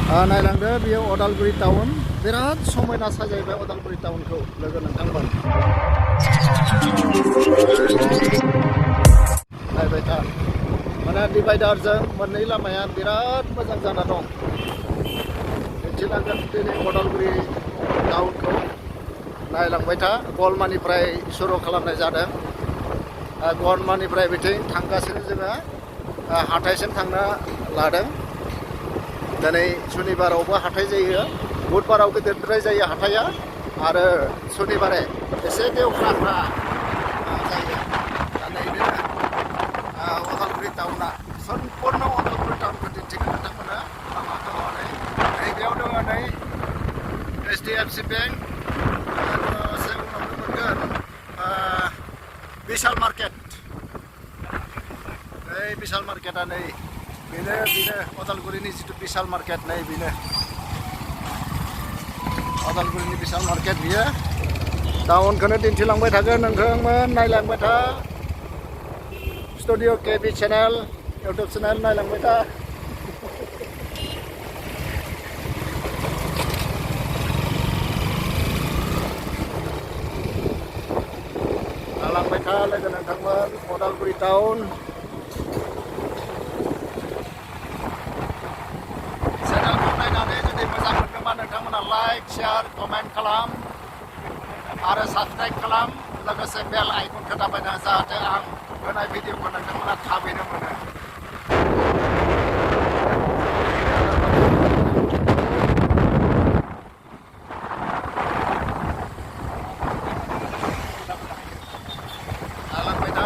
नायलांदो बेयो अदालगुरि टाउन बिराद समायना साजायबाय अदालगुरि टाउनखौ लोगो नोंथांमोन नायबाय था माने डिभाइडारजों मोननै लामाया बिराद मोजां जाना दं दिन्थिलांगोन दिनै अदालगुरि टाउनखौ नायलांबाय था गलमानिफ्राय सुरु खालामनाय जादों गलमानिफ्राय बिथिं थांगासिनो जोङो हाथायसिम थांनो लादों दिनै सुनिबारावबो हाथाय जायो बुधबाराव गिदिरद्राय जायो हाथाया आरो सुनिबारे एसे देवख्राख्रा जायो दा नैबेनो अदालगुरि टाउना सम्पूर्ण अदालगुरि टाउनखौ दिन्थिगोन नोंथांमोना लामाखौ नैबेयाव दङ नै HDFC बेंक लोगोसे उनावनो मोनगोन बिशाल मार्केट नै बिशाल मार्केटा नै बेनो अदालगुरिनि जिथु बिशाल मार्केट नै बेनो अदालगुरिनि बिशाल मार्केट बियो टाउनखौनो दिन्थिलांबाय थागोन नोंथांमोन नायलांबाय था studio KB channel YouTube channel नायलांबाय था नायलांबाय था लोगो नोंथांमोन अदालगुरि टाउन नोंथांमोना लाइक शेयार कमेन्ट खालाम आरो साबस्क्राइब खालाम लोगोसे बेल आइकनखौ दाबायना जाहाथे आं होनाय भिडिअखौ नोंथांमोना थाबैनो मोनो नायलांबाय था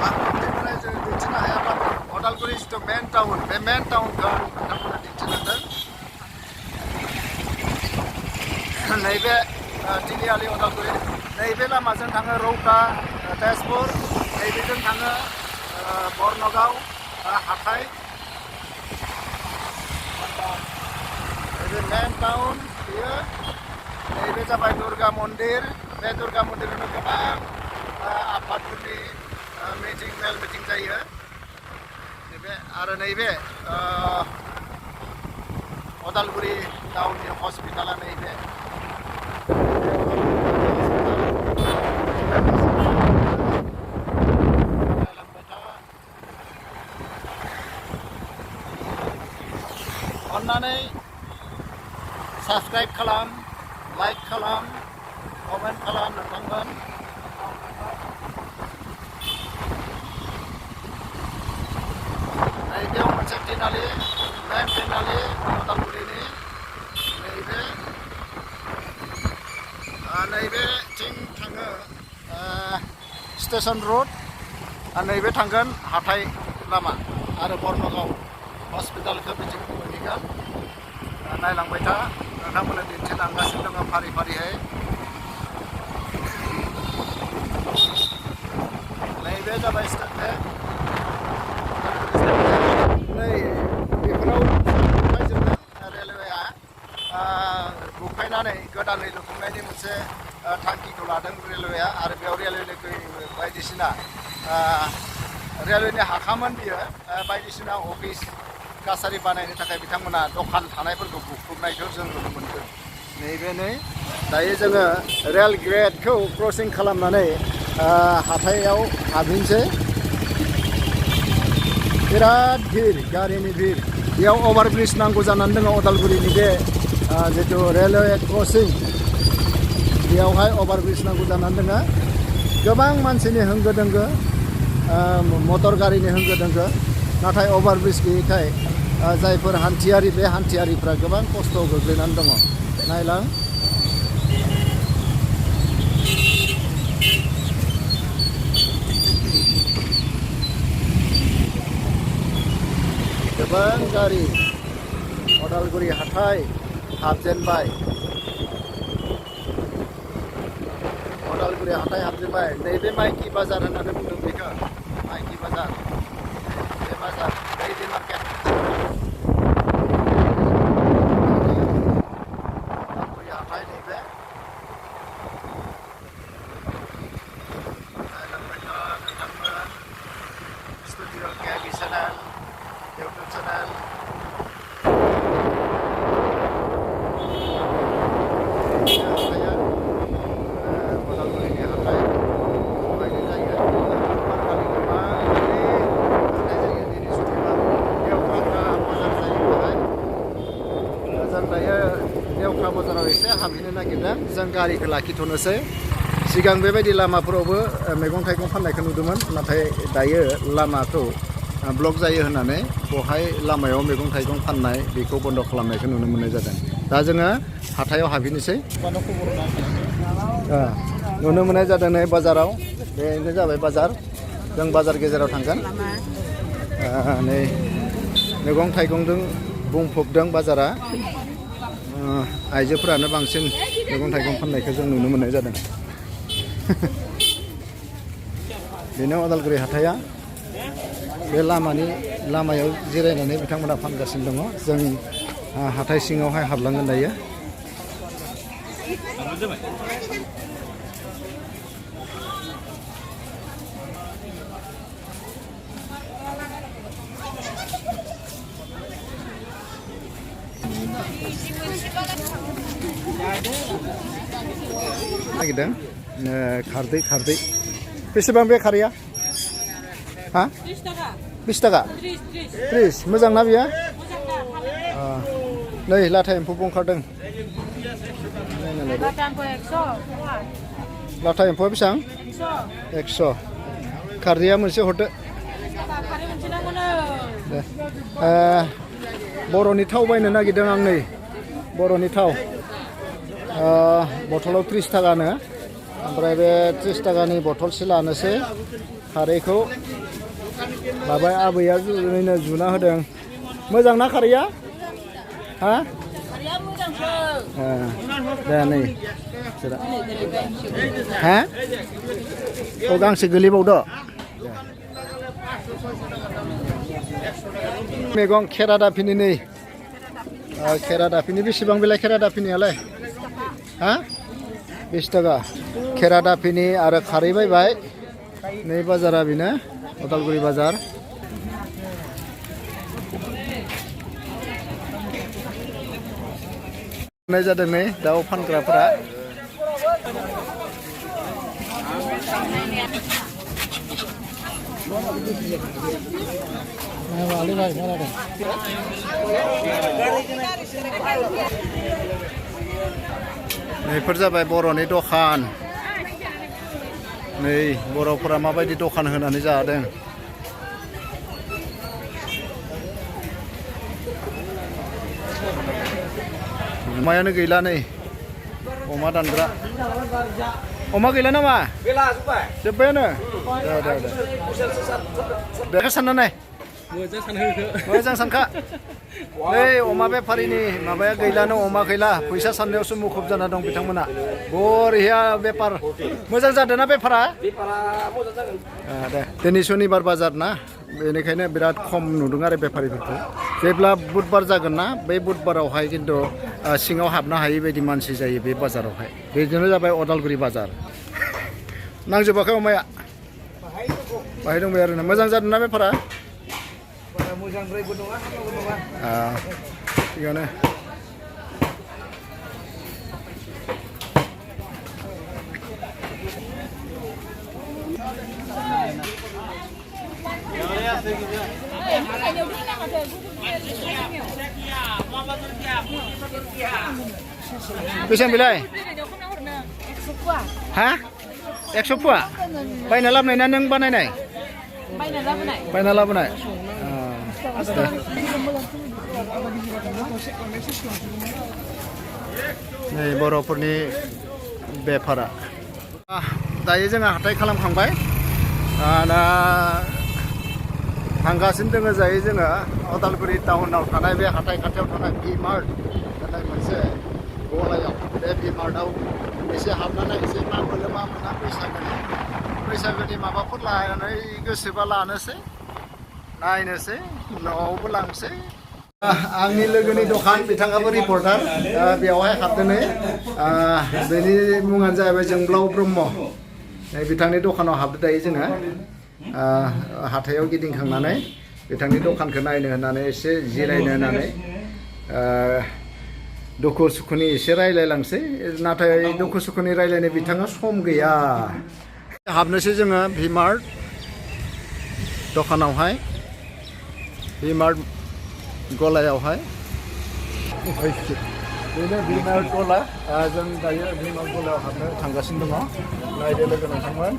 आं बेनिफ्राय जों दिन्थिनो हायाब्लाबो अदालगुरि जिथु मेन टाउन बे मेन टाउनखौ नोंथांमोना दिन्थिलांदों नैबे तिनिआलि अदालगुरि नैबे लामाजों थाङो रौता तेजपुर नैबेजों थाङो बर्नगाव हाथाय नैबे मेन टाउन बेयो नैबे जाबाय दुर्गा मन्दिर बे दुर्गा मन्दिरावनो गोबां आफादफोरनि मिटिं मेल मिटिं जायो नैबे आरो नैबे अदालगुरि टाउननि हस्पिटाला नैबे अन्नानै साबस्क्राइब खालाम लाइक खालाम कमेन्ट खालाम नोंथांमोन नैबेयाव मोनसे तिनालि मेन तिनालि अदालगुरिनि नैबेथिं थाङो स्टेशन रड नैबे थांगोन हाथाय लामा आरो बर्नगाव हस्पिटालखौ बिथिं मोनहैगोन नायलांबाय था नोंथांमोननो दिन्थिलांगासिनो दङ फारि फारियै नैबे जाबाय स्टेट बेंक नै बेफोराव बुफायजोबदों रेलवेआ बुफायनानै गोदानै लुफुंनायनि मोनसे थांखिखौ लादों रेलवेआ आरो बेयाव रेलवेनि बायदिसिना रेलवेनि हाखामोन बियो बायदिसिना अफिस कासारि बानायनो थाखाय बिथांमोना दखान थानायफोरखौ बुख्रुबनायखौ जों नुनो मोनदों नैबे नै दायो जोङो रेल गेटखौ क्रसिं खालामनानै हाथायाव हाबहैनोसै बिराद भिर गारिनि भिर बेयाव अभारब्रिज नांगौ जानानै दङ अदालगुरिनि बे जितु रेलवे क्रसिं बेयावहाय अभारब्रिज नांगौ जानानै दङ गोबां मानसिनि होंगो दोंगो मटर गारिनि होंगो दोंगो नाथाय अभारब्रिज गैयैखाय जायफोर हान्थियारि बे हान्थियारिफ्रा गोबां खस्थ' गोग्लैनानै दङ नायलां गोबां गारि अदालगुरि हाथाय हाबजेनबाय अदालगुरि हाथाय हाबजेनबाय नैबे माइकि बाजार होननानै बुंदों बेखौ माइकि बाजार बे बाजार नैबे मार्केट अदालगुरि हाथाय नैबे studio KB channel YouTube channel हाबहैनो नागिरदों जों गारिखौ लाखिथ'नोसै सिगां बेबायदि लामाफोरावबो मैगं थाइगं फाननायखौ नुदोंमोन नाथाय दायो लामाखौ ब्लक जायो होननानै बहाय लामायाव मैगं थाइगं फाननाय बेखौ बन्द' खालामनायखौ नुनो मोननाय जादों दा जोङो हाथायाव हाबहैनोसै नुनो मोननाय जादों नै बाजाराव बेनो जाबाय बाजार जों बाजार गेजेराव थांगोन नै मैगं थाइगंजों बुंफबदों बाजारा आइजोफोरानो बांसिन मैगं थाइगं फाननायखौ जों नुनो मोननाय जादों बेनो अदालगुरि हाथाया बे लामायाव जिरायनानै बिथांमोना फानगासिनो दङ जों हाथाय सिङावहाय हाबलांगोन दायो नागिरदों खारदै बेसेबां बे खारैया हा 20 टाका 30 मोजां ना बियो नै लाथा एम्फौ ओंखारदों लाथा एम्फौआ बेसेबां 100 खारदैया मोनसे हरदो बर'नि थाव बायनो नागिरदों आं नै बर'नि थाव बथलाव 30 टाकानो ओमफ्राय बे 30 टाकानि बथलसे लानोसै खारैखौ माबा आबैया ओरैनो जुना होदों मोजां ना खारैया हा दे नै हा औ गांसे गोलैबावदो मैगं खेरा दाफिनि नै खेरा दाफिनि बेसेबां बेलाय खेरा दाफिनियालाय हा 20 टाका खेरा दाफिनि आरो खारै बायबाय नै बाजारा बेनो अदालगुरि बाजार नाय जादों नै दाउ फानग्राफोरा नैफोर जाबाय बर'नि दखान नै बर'फोरा माबायदि दखान होनानै जादों अमायानो गैला नै अमा दानग्रा अमा गैला नामा जोब्बायानो बेखौ सानना नाय मोजां सानखा नै अमा बेफारिनि माबाया गैलानो अमा गैला फैसा साननायावसो मुखुब जाना दं बिथांमोना बरिया बेफार मोजां जादों ना बेफारा दे दिनै सनिबार बाजार ना बेनिखायनो बिराद खम नुदों आरो बेफारिफोरखौ जेब्ला बुधबार जागोन ना बे बुधबारावहाय खिन्थु सिङाव हाबनो हायै बायदि मानसि जायो बे बाजारावहाय बेजोंनो जाबाय अदालगुरि बाजार नांजोबाखै अमाया बाहाय दंबाय आरो ना मोजां जादों ना बेफारा मोजांद्रायबो नङा थिगानो बेसेबां बेलाय हा 100 फुवा बायना लाबोनाय ना नों बानायनाय बायना लाबोनाय नै बर'फोरनि बेफारा दायो जोङो हाथाय खालामखांबाय दा थांगासिनो दङ जायो जोङो अदालगुरि टाउनाव थानाय बे हाथाय खाथियाव थानाय भि मार्ट होननाय मोनसे गलायाव बे भि मार्टआव एसे हाबनानै एसे मा मोनो मा मोना बैसागोनि माबाफोर लानानै गोसोबा लानोसै नायनोसै न'आवबो लांसै आंनि लोगोनि दखान बिथाङाबो रिपर्टार बेवहाय हाबदों बेनि मुङानो जाहैबाय जोंब्लाव ब्रह्म बिथांनि दखानाव हाबदो दायो जोङो हाथायाव गिदिंखांनानै बिथांनि दखानखौ नायनो होननानै एसे जिरायनो होननानै दुखु सुखुनि एसे रायलायलांसै नाथाय दुखु सुखुनि रायलायनो बिथाङा सम गैया हाबनोसै जोङो भि मार्ट दखानावहाय भि मार्ट गलायावहाय बेनो भिमार्ट गला जों दायो भिमार्ट गलायाव हाबनो थांगासिनो दङ नायदो लोगो नोंथांमोन